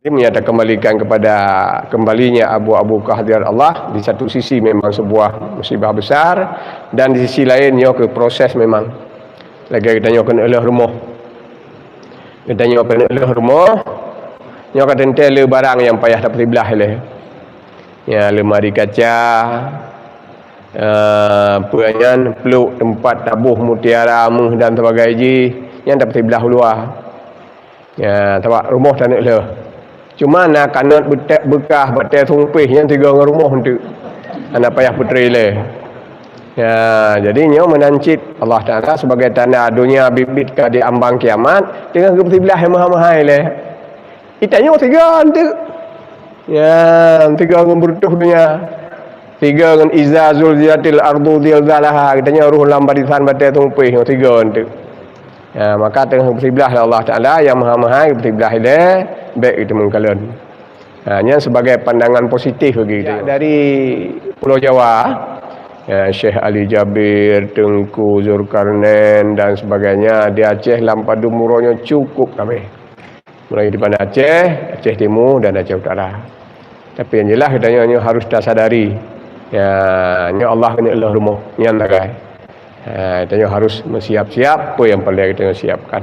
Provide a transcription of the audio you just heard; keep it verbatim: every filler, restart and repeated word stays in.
Jadi, meunyoe takeumbalikan kepada kembalinya abu-abu keuhadirat Allah, di satu sisi memang sebuah musibah besar, dan di sisi laén nyoe keuh proses memang. Lagèe geutanyoe keuneuk lheueh rumoh. Geutanyoe keuneuk lheueh rumoh, nyoe ka teuntèe le barang nyang payah tapeusiblah ilèe. Ya, lemari kaca, eh, peue nyan, pluek teumpat taboh mutiara, méuh dan sebagainya jih, nyan tapeusiblah u luwa. Ya, sabab rumoh taneuk lheueh. Cuma na kanot beute-, beukah batèe sumpéh nyan sigoe ngon rumoh eunteuk. Hana payah peutré lé. Ya, jadi nyoe meunan cit Allah Taala sebagai tanda donya biet-biet ka di ambang kiamat, teungoh geupeusiblah nyang meuhai-meuhai lé. Geutanyoe sigoe eunteuk. Ya, sigoe ngon beureutoh donya. Sigoe ngon iza zulzilatil ardu zilzalaha. Geutanyoe rôh lam barisan batèe sumpéh nyoe sigoe eunteuk. Ya, maka teungoh geupeusiblah lé Allah Taala nyang meuhai-meuhai, geupeusiblah ilèe, bèk geuteumeukalon. Ha, nyan sebagai pandangan positif bagi kita. Ya, dari Pulo Jawa, ya, Syekh Ali Jabir, Teungku Zulkarnain dan sebagainya, di Aceh lam padum uroe nyoe cukup ramè. Mulai daripada Aceh, Aceh Timu dan Aceh Utara. Tapi yang jelas geutanyoe nyoe harus tasadari. Ya, nyoe Allah keuneuk lheueh rumoh, nyan sagai. Ha, geutanyoe harus meusiap-siap, peue nyang peureulèe geutanyoe siapkan.